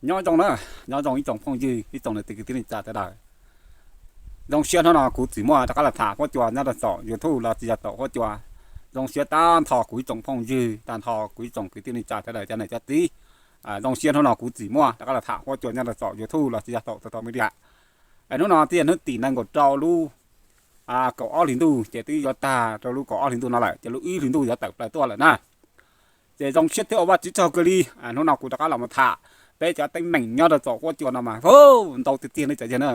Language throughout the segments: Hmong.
Nyob zoo na, nyob zoo ib tsoom phooj ywg, ib tsoom niam txiv kwv tij neej tsa sawv daws. Zoo siab hnub no kuv tseem muaj rov qab los tham huab cua nyob rau saum YouTube los tsis yog saum huab cua. Zoo siab tag nrho kuv ib tsoom phooj ywg, tag nrho kuv ib tsoom kwv tij neej tsa sawv daws cov niam cov txiv. Zoo siab hnub no kuv tseem muaj rov qab los tham huab cua nyob rau saum YouTube los tsis yog saum social media. Hnub no twb yog hnub tim nees nkaum rau lub kaum ob hlis ntuj ces twb yuav tag rau lub kaum ob hlis ntuj no lawm ces lub ib hlis ntuj yuav tawm plaws tuaj lawm na. Ces zoo siab thiab ua Vajtswv tsaug kawg li, hnub no kuv rov qab los mus tham peb cov teeb meem nyob rau saum huab cua no mas ntau tiag tiag li cov yawg na.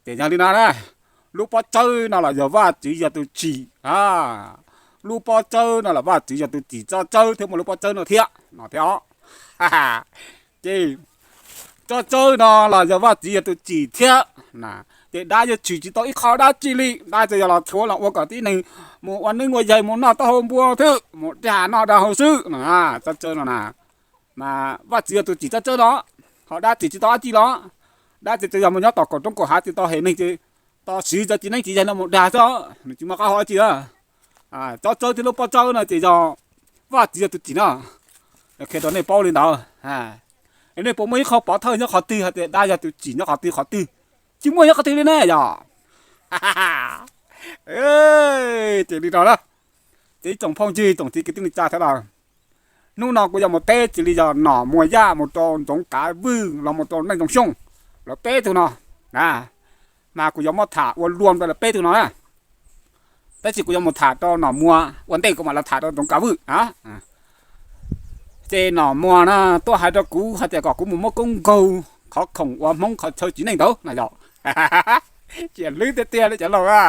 Ces yog li no na, lub pob tsawb no los yog Vajtswv yog tus tsim, lub pob tsawb no los Vajtswv yog tus tsim tsob tsawb thiab muaj lub pob tsawb no thiab no thiab os. Ces tsob tsawb no los yog Vajtswv yog tus tsim thiab. Ces dab yuav tshwm tsis tau ib qho dab tsi li, dab tsuas yog los tshuav los ua kom tib neeg mus ua neeb ua yaig mus noj taub hau npua xwb, mus dag noj dag haus xwb. Tsob tsawb no na, mas Vajtswv yog tus tsim tsob tsawb no, ho dab tsim tsis tau dab tsi los, dab tsis tau yog mus nyob tom kaum roob kaum hav tsis tau hem neeg ces tos siv cov txiv neeb txiv yaig no mus dag xwb, nws tsis muaj qab hau dab tsi. Tsob tsawb thiab lub pob tsawb no ces yog Vajtswv yog tus tsim no. Qhia rau nej paub li ntawd. Nej puas muaj ib qho pov thawj nyob qhov twg hais tias dab yog tus tsim nyob qhov twg qhov twg? Tsis muaj nyob qhov twg li ne yog. Ces li no na, ces ib tsoom phooj ywg tsoom txiv kwv tij neej tsa sawv daws, hnub no kuv yuav mus teb tsis li yog Nom Muas Yaj mus rau Ntxoov Kav Vwj los mus rau Neej Zoo Xyooj, lawv peb tug no, mas kuv yuav muab tham ua luam rau lawv peb tug no na. Tab sis kuv yuav mus tham rau Nom Muas, ua ntej kuv mam los tham rau Ntxoov Kav Vwj. Ces Nom Muas no tuaj hais rau kuv hais tias kom kuv mus muab koob nkaug qhov khoom uas Hmoob qhov chaw tsim neej ntawd no yog. Txias hlwb tiag tiag li cov laus a.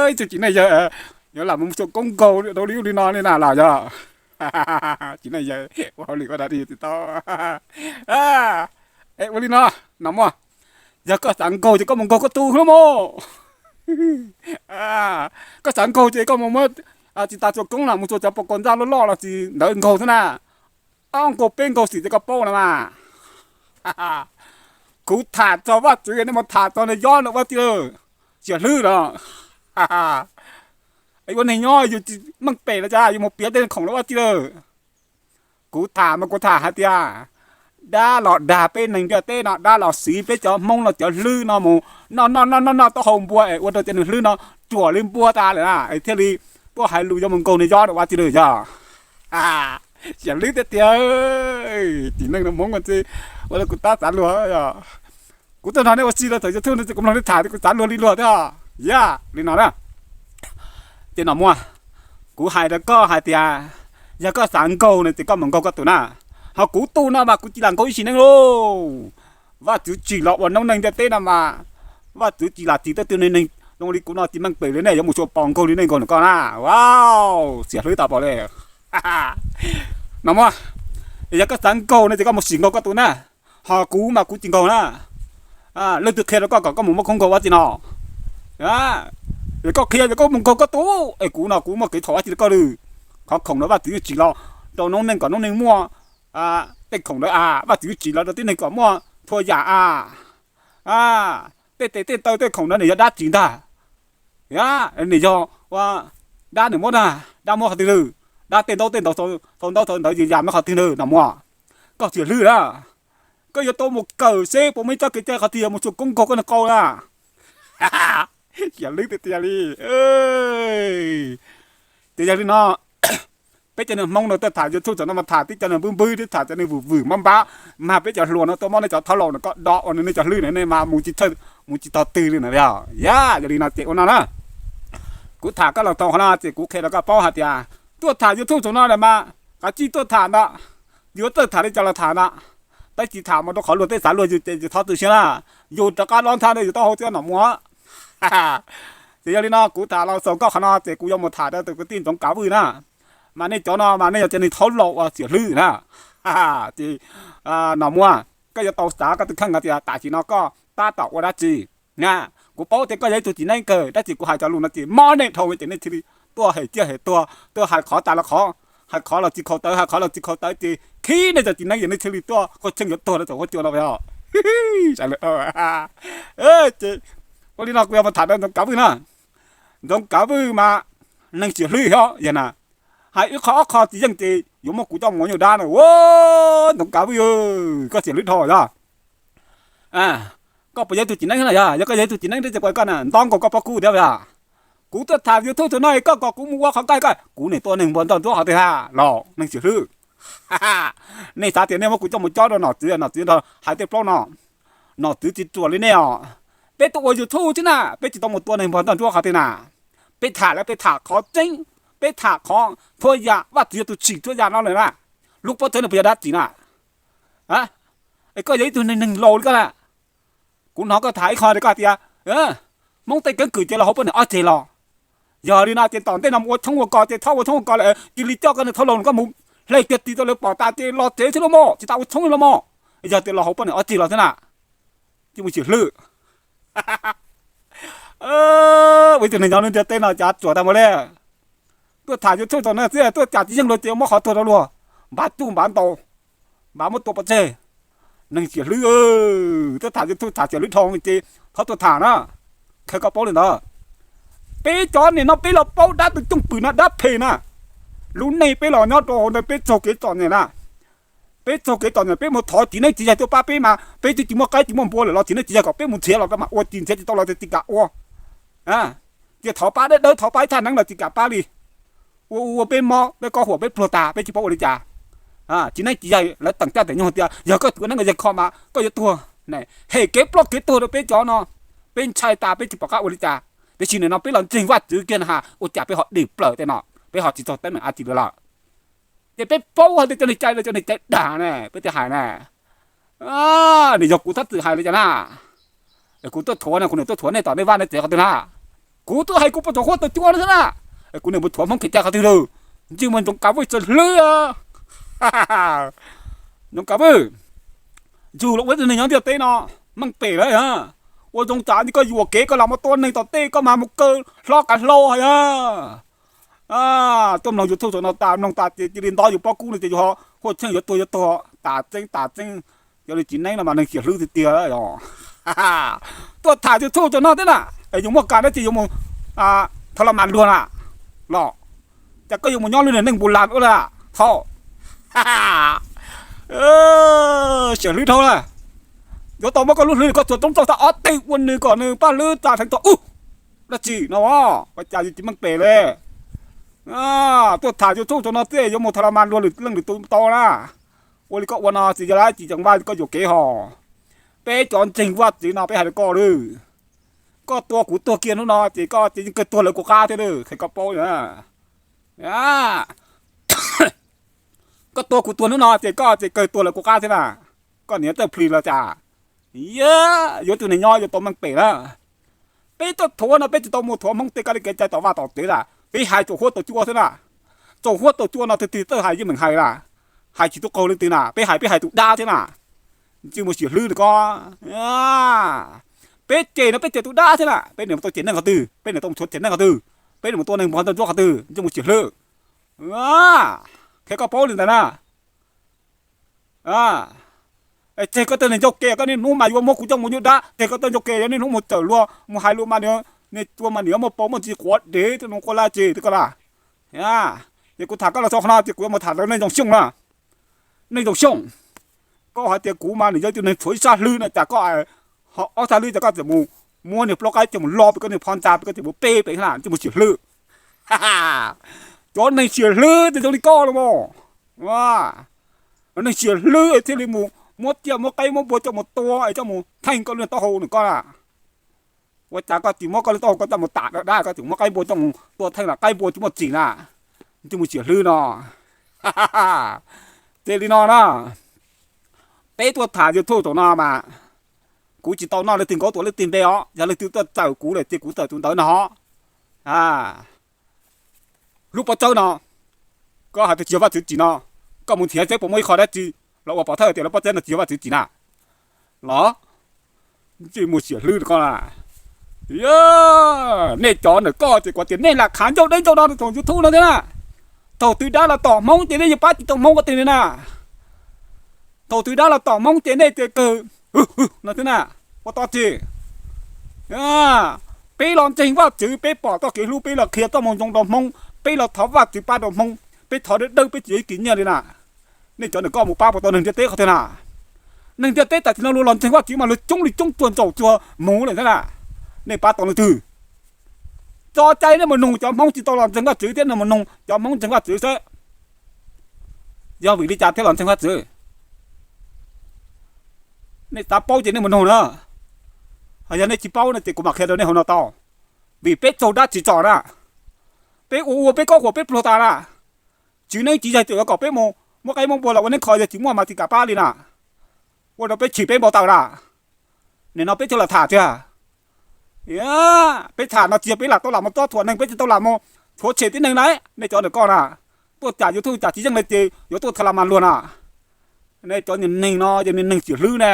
Ib tug txiv neej yawg yuav lam mus muab koob nkaug rau li ub li no li na los yog. Txiv neej yawg ua hauj lwm ua dab tsi tsis tau. Ua li no, Nom Muas, yog koj xav nkaug ces koj mus nkaug koj tus xwb mog. Koj xav nkaug ces koj mus muab tsis tas txuas koob los mus txuas cov pos kos ntxaj loj loj los tsis ntawd nkaug xwb na. Ob nkaug peb nkaug xim ces koj paub no mas. Kuv tham txog Vajtswv nej mus tham txog nws yob ntawm Vajtswv lawm. Txias hlwb no. Ua neeg nyob yus tsis meej pem los cas yus mus piav tej khoom rau Vajtswv lawm. Kuv tham mas kuv tham hais tias dab los dag peb neeg ntiaj teb no, dab los siv peb cov Hmoob no cov hlwb no mus noj noj noj noj noj taub hau npua es ua rau cov neeg hlwb no ruam li npua tas lawm na, es thiaj li tuaj hais lus yuav mus nkaug nws yob rau Vajtswv lawm yog. Txias hlwb tiag tiag. Txiv neej no Hmoob ua rau kuv tab xav luag yog. Kuv tuaj nrog nej ua si rau saum YouTube no ces kuv mloog nej tham ces kuv xav luag li luag thiab. Yog li no na, ces Nom Muas, kuv hais rau koj hais tias yog koj xav nkaug no ces koj mus nkaug koj tus na, ho kuv tus no mas kuv tsis lam nkaug ib sim neej lauj. Vajtswv tsim los ua noob neej ntiaj teb no mas Vajtswv tsis lam tsim tej tug neeg zoo li kuv no tsis meej pem li nej yuav mus xyuas pos nkaug li nej nkaug ntawm koj na. Txias hlwb tas npaum li. Nom Muas, yog koj xav nkaug no ces koj mus sim nkaug koj tus na, ho kuv mas kuv tsis nkaug na. Leej twg qhia rau koj kom koj mus muab koob nkaug Vajtswv no? Yog koj qhia ces koj mus nkaug koj tus, es kuv no kuv muaj kev txhaum dab tsi rau koj li? Qhov khoom no Vajtswv yeej tsim los rau noob neej kom noob neej muaj tej khoom ntawd a, Vajtswv yeej tsim los rau tib neeg kom muaj txhua yam a. Tej tes tej taw tej khoom ntawd nws yog dab tsi ntag? Nws yog ua dab nws muab na, dab muab qhov twg lawm? Dab tej ntaub tej ntawv, tau ntaub tau ntawv yws yam muab qhov twg lawm Nom Muas? Koj txias hlwb na, koj yuav tau mus kawm seb puas muaj ib tsob kev cai qhov twg yog mus xyuas koob nkaug koj niag qau na. Txias hlwb tiag tiag li. Ces yog li no, peb cov neeg Hmoob no tuaj tham YouTube txawm no mas tham tib cov neeg npwb npwb thiab tham cov neeg vwm vwm mab npab, mas peb cov hluas no tuaj muab nej cov thaub laus no koj dov ua nej cov hlwb na, nej mas mus tsis txhawj mus tsis tog twg li na yog. Yog, yog li no ces ua no na, kuv tham koj los tau qhov no ces kuv qhia rau koj paub hais tias tuaj tham YouTube txawm no lawm mas kav tsij tuaj tham ntag, yuav txawj tham li cas los tham ntag, tab sis tham mus rau qhov luag tej xav luag yus ces yus thov tu siab na, yus rov qab lob ntxhab rau yus taub hau thiab Nom Muas. Ces yog li no kuv tham los xaus koj qhov no ces kuv yuav mus tham rau tus kwv tij Ntxoov Kav Vwj na, mas nej cov no mas nej yog cov neeg thaub laus uas txias hlwb na. Ces Nom Muas, koj yuav tau xav koj tus kheej hais tias tam sim no koj tab tom ua dab tsi. Kuv paub tias koj yog ib tug txiv neeb kawg tab sis kuv hais cov lus no ces mob nej dhau ces nej thiaj li tuaj hem ciaj hem tuag, tuaj hais qhov tas los qhov, hais qhov los tsis khaus tawv, hais qhov los tsis khaus tawv ces khib nej cov txiv neeb ces nej thiaj li tuaj qhov tseeb yuav tuag rau saum huab cua no os. Ces ua li no kuv yuav mus tham rau Ntxoov Kav Vwj na. Ntxoov Kav Vwj mas neeg txias hlwb thiab yog na, Hais ib qho ob qho tsis yeej ces yuav muab kuv coj mus ua nyuj dab na. Ntxoov Kav Vwj, koj xiam hlwb dhau yog. Koj puas yog ib tug txiv neeb na? Yog, yog koj yog ib tug txiv neeb thiab ces kuv koj na nto nkaus koj pob kub thiab yog. Kuv tuaj tham YouTube thaum no koj kom kuv mus ua qhov koj koj, kuv niam tua neeg npog ntoj ntsuab qhov twg hab los neeg xiam hlwb. Nej xav tias nej muab kuv coj mus cob rau nom tswv, nom tswv nrog hais tej plaub no, nom tswv tsis ruam li nej os. Peb tuaj ua YouTube xwb na, peb tsis tau mus tua neeg npog ntoj ntsuab qhov twg na. Peb tham lawm peb tham qhov tseeb, peb tham qhov txhua yam, Vajtswv yog tus tsim txhua yam no lawm na. Lub pob txha no puas yog dab tsi na? Es koj yog ib tug neeg laus li koj na, kuv hnov koj tham ib qho tias koj tias Hmoob tej keeb kwm ces los hauv poj niam ob ceg los. Yog li no ces tom ntej no mus ua tshoob ua kos ces txhob ua tshoob ua kos lawm, cia li coj koj niag thaub laus no koj mus hle kiag ris rau lawv pom tas ces los tsev xwb los mas tsis tau ua tshoob los mas. Yog tias los hauv poj niam ob ceg los xwb na, ces mus xiam hlwb. Ua ib tug neeg nyob lub ntiaj teb no cas ruam tag npaum li. Tuaj tham YouTube thaum no xwb tuaj cas tsis yeej luag ces muab qhov tuag rau luag, npav tsuj npav ntaus, npav muab tua pov tseg. Neeg xiam hlwb, tuaj tham YouTube tham xiam hlwb dhau ces thov tuaj tham na. Qhia koj paub li ntawd. Peb cov niam no peb los paub dab tus cooj pwm no dab phem na. Lub neej peb los nyob rau hauv ntawd peb txaug kev txom nyem na. Peb txaug kev txom nyem peb mus thov txiv neej txiv yaig tuaj pab peb mas peb twb tsis muaj qaib tsis muaj npua lawm los txiv neej txiv yaig kom peb mus nrhiav los tau mas ua tsis nrhiav tsis tau los tsis kam ua. Ces thov pab dawb dawb thov pab ib thaj neeb los tsis kam pab li. Ua ua peb mob peb kob huam peb pluag tas peb tsis paub ua li cas. Txiv neej txiv yaig lawv teem caj teem nyoog tias yog koj tus neeb yog kho mas koj yuav tuag. Hem kev ploj kev tuag rau peb cov no, peb ntshai tas peb tsis pom qab ua li cas. Tiam sis nim no peb los ntseeg Vajtswv kiag na has ua cas peb ho dim plaws tej no, peb ho tsis txog teeb meem dab tsi li lawm. Ces peb paub hais tias cov niag cai, cov niag cai dag ne peb thiaj hais na. Nws yog kuv thab txwm hais li cas na. Kuv tuaj thuav no kuv niam tuaj thuav nej tom nej vaj nej tsev qhov twg na. Kuv tuaj hais kuv puas thuav huab tus cua no xwb na. Kuv niam puas thuav Hmoob kev cai qhov twg lawm. Ntsej muag Ntxoov Kav Vwj txawm hlwb. Ntxoov Kav Vwj, yug los ua ib tug neeg nyob ntiaj teb no meej pem lawm. Ua zoo tsam koj yuam kev koj los mus tua neeg tom tej koj mas mus kaw hlob kav hlau hos yog. Tuaj mloog YouTube thaum no tas mloog tas ces cia li ntov yus pob kub no ces yus ho huaj tsheej yuav tuag yuav tuag tas tseeb tas tseeb. Yog li txiv neeb no mas neeg xiam hlwb tiag tiag os. Tuaj tham YouTube thaum no thiab na, es yus muaj kam dab tsi yuav mus tha la mas luag na los, cas koj yuav mus nyob li niag neeg npus las ua li thaum xiam hlwb dhau na. Yuav tau muab koj lub hlwb koj txuas roob txauj tag ob teg ua nws kom nws paj hlwb tsa theev txog ub dab tsi no, ua cas yus tsis meej pem li. Tuaj tham YouTube thaum no thiab yuav mus tha la mas luag lwm leej lwm tus tau na. Ua li koj ua no tsis yog dab tsi tseem vaj koj yuam kev hos. Peb cov ntseeg Vajtswv no peb hais rau koj lawm, koj tua kuv tuag kiag hnub no ces koj ces yeej kawg tuag lawv kuv qab thiab lawm, qhia koj paub na. Koj tua kuv tuag hnub no ces koj ces kawg tuag lawv kuv qab thiab na. Koj niam txawj plhis los cas. Yuav tus neeg nyob yuav tau meej pem na. Peb tuaj thuav no peb tsis tau mus thuav Hmoob tej kab li kev cai tom vaj tom tsev na, peb hais tsaum huab tsaum cua xwb na. Tsaum huab tsaum cua no tus twg txawj hais yeej meem hais na, hais tsis tub qaug leej twg na, peb hais peb hais tus dab thiab na. Ntsej muag xiam hlwb koj. Peb cem no peb cem tus dab thiab na, peb niam tau cem neeg qhov twg, peb niam tau mus thuav cem neeg qhov twg, peb niam mus tua neeg npog ntoj ntsuab qhov twg, ntsej muag xiam hlwb. Qhia koj paub li ntawd na. Tseg koj tej neeg ncauj ke, koj niaj hnub mas yuav muab kuv coj mus nyuj dab, tseg koj tej ncauj ke, yog niaj hnub mus tawm luag mus hais lus mas niaj tua mas nws yuav muaj paus muaj ntsis quav dev tej no quaj laj tseg twb koj laj. Ces kuv tham koj los txog qhov no ces kuv yuav mus tham rau nej Zoo Xyooj na. Nej Zoo Xyooj, koj hais tias kuv mas nws yog ib tug neeg tshuav ib sab hlwb no cas koj, ob sab hlwb cas koj txawm mus muab niag plaub qaib coj mus lo pem koj niag phov ntsa pem koj txawm mus pe pem na, ntsej muag xiam hlwb. Cov neeg xiam hlwb twb zoo li koj los mas. Neeg xiam hlwb thiaj li mus muab tiaj muab qaib muab npua coj mus tua es coj mus theej koj lub taub hau na koj na. Ua cas koj tsis muab koj lub taub hau koj coj mus tam dab, koj tseem muab qaib npua coj mus tua theej los qaib npua tsis muaj txim na. Ntsej muag xiam hlwb no. Ces li no na, peb tuaj tham YouTube thaum no mas kuv tsis tau noj leej twg nkaub tuam leej twg npe os, yog leej twg tuaj txawm kuv lawm ces kuv txawm tus ntawd no. Lub pob tsawb no, koj hais tias tsis yog Vajtswv tsim no, koj mus nrhiav seb puas muaj ib qho dab tsi los ua pov thawj tias lub pob tsawb no tsis yog Vajtswv tsim na. Los ntsej muag xiam hlwb koj na. Nej cov ntawm koj ces kuv tias nej lam khav ncauj deb ncauj no rau YouTube no thiab na. Thaum twg dab los tom Hmoob ces nej yuav pab tsis tau Hmoob ko teg li na. Thaum twg dab los tom Hmoob ces nej ces kawg no thiab na. Ua tau tsis? Peb los ntseeg Vajtswv, peb pom txoj kev hlub, peb los qhia txoj moo zoo rau Hmoob, peb los thov Vajtswv pab rau Hmoob, Peb thov dawb dawb peb tsis yuav ib kis nyiaj li na. Nej cov ntawm koj mus pab puas tau neeg ntiaj teb qhov twg na? Neeg ntiaj teb tam sim no luag los ntseeg Vajtswv mas luag coob li coob tsuag ntsaum tsuag mus lawm thiab na. Nej pab tau leej twg? Tso cai nej mus nug cov Hmoob tsis tau los ntseeg Vajtswv thiab nej mus nug cov Hmoob ntseeg Vajtswv xwb. Yog vim li cas thiaj los ntseeg Vajtswv? Nej xav paub ces nej mus nug na. Yog nej tsis paub no ces kuv mam qhia rau nej hauv no tau. Vim peb txaug dab tsi tso na? Peb ua ua peb kaub huam peb pluag tas na. Tsis neeb tsis yaig tseem yuav kom peb mus muab qaib muab npua los ua neeb kho, yog tsis muaj mas tsis kam pab li na. Ua rau peb chim peb npau taws na. Nim no peb thiaj los tham tiag. Peb tham no tsis yog peb lam tau lam mus txob thuam neeg, peb tsis tau lam mus rhuav tshem tib neeg na. Nej cov ntawm koj na, tuaj cam YouTube cam tsis yeej li ces yuav tuaj tha las mas luag na. Nej cov niag neeg no ces niag neeg tsis hlwb ne.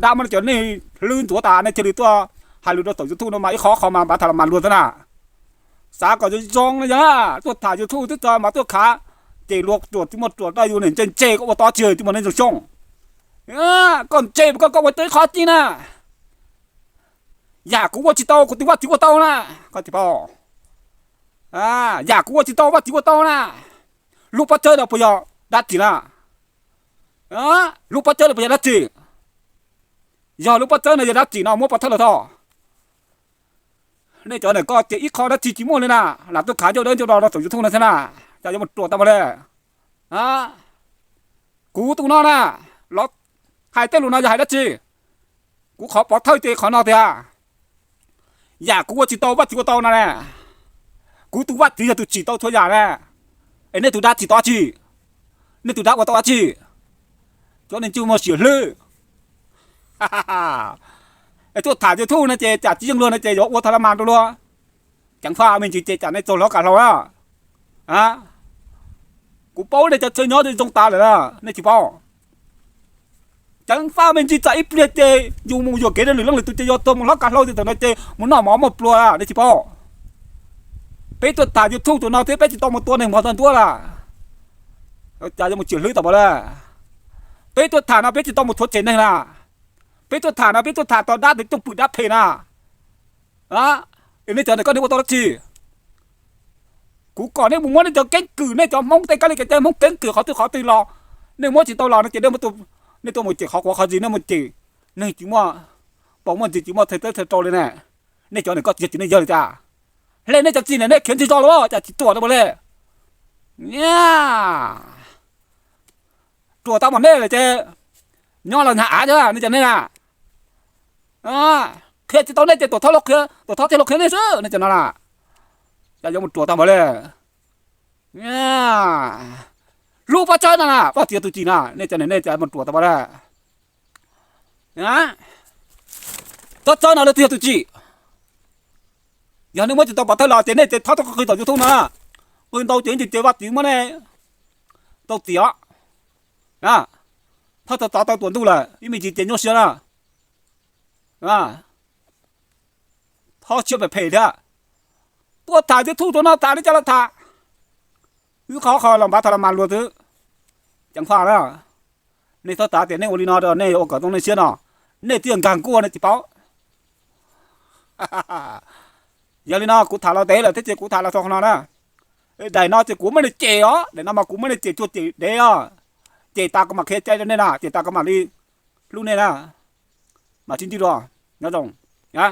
Dab muab nej cov neeg hlwb ntxuav tas nej thiaj li tuaj hais lus rau saum YouTube no mas ib qho qho mas npav tha las mas luag xwb na. Xav kom zoo zoo na yog tuaj tham YouTube twb txog mas tuaj khav, ces luag ruam tsis muaj ruam rau yus niam ntse ntse koj ua tau tsi tsis muaj neeg zoo xyoo. Koj ntse koj koj ua tau ib qho tsi na. Yam kuv ua tsis tau kuv tus Vajtswv ua tau na. Koj tsis paub? Yam kuv ua tsis tau Vajtswv ua tau na. Lub pob txawb no puas yog dab tsi na? Lub pob txawb no puas yog dab tsi? Yog lub pob txawb no yog dab tsi no muab pov thawj los tho. Nej cov ntawm koj ces ib qho dab tsi tsis muaj li na, lam tuaj khav ncauj dawb ncauj do rau saum YouTube no thiab na. Cas yuav mus ruam tau npaum li. Kuv tus no na, los hais tej lus no yog hais dab tsi? Kuv qhov pov thawj ces qhov no tiag. Yam kuv ua tsis tau Vajtswv ua tau no ne. Kuv tus Vajtswv yog tus tsim tau txhua yam ne. Es nej tus dab tsim tau dab tsi? Nej tus dab ua tau dab tsi? Cov neeg tsis muaj sia hlwb. Es tuaj tham YouTube no ces tsam tsis yeej luag no ces yuav ua tha las mas rau luag. Ceev faj me ntsis ces tsam nej txaug hlob kav hlau na. Kuv paub nej cov chaw nyob zoo tas lawm na, nej tsis paub? Ceev faj me ntsis tsam ib pliag ces yus mus yuam kev rau lwm leej lwm tus ces yuav txaug mus hlob kav hlau ces thaum no ces mus noj mov muaj pluag, nej tsis paub? Peb tuaj tham YouTube tus no thiab peb tsis tau mus tua neeg mos txog ntuab lawm. Cas yuav mus tsim hlwb tau npaum li. Peb tuaj tham no peb tsis tau mus rhuav tshem neeg na. Peb tuaj tham no peb tuaj tham tau dab tes coj pwm dab phem na. Nej cov ntawm koj nej ua tau dab tsi? Kuv kom nej mus muab nej cov keeb kwm, nej cov Hmoob tej kab li kev cai Hmoob keeb kwm qhov twg qhov twg los, nej muab tsis tau los no ces nej tuaj mus cem qhov quav qhov zis, nej mus cem neeg tsis muaj paus muaj ntsis, tsis muaj thawj teb thawj rau li ne. Nej cov ntawm koj tsis yog tsis nej yawg li cas? Hle nej cov txiv ntawm nej khiav ntsig zog los cas tsis ruam tau npaum li. Ruam tau npaum nej lawm ces nyob los ntag av thiab nej cov nej na. Qhia tsis tau nej ces tuam thob thiaj los qhia nej xwb nej cov no na. Cas yuav mus ruam tau npaum li. Lub pob txawb no na, Vajtswv yog tus tsim na, nej cov nej cas mus ruam tau npaum li. Pob txawb no leej twg yog tus tsim? Yog nej muab tsis tau pov thawj los ces nej ces thob tau qw saum YouTube no. Qw ntau ces ib ntsis ces Vajtswv muab nej tau txiv os. Thob tau txov tau tuam ntuj lawm ib me ntsis ces nyuaj siab na. Thob siab phem phem thiab. Tuaj tham YouTube rau no tham nej cov los tham. Wb qhov qho los npav tha las mas luag xwb. Ceev faj na. Nej txhob xav tias nej ua li no rau nej ua kom zoo nej siab no, nej twb yog nkag nkuaj nej tsis paub. Yog li no kuv tham los ntev lawm thiab ces kuv tham los txog qhov no na. Daim no ces kuv muab nej cem os, daim no mas kuv muab nej cem cuag cem dev os. Cem tas kuv mam qhia cai rau nej na, cem tas kuv mam li hlub nej na. Mam sib ntsib dua, nyob zoo na.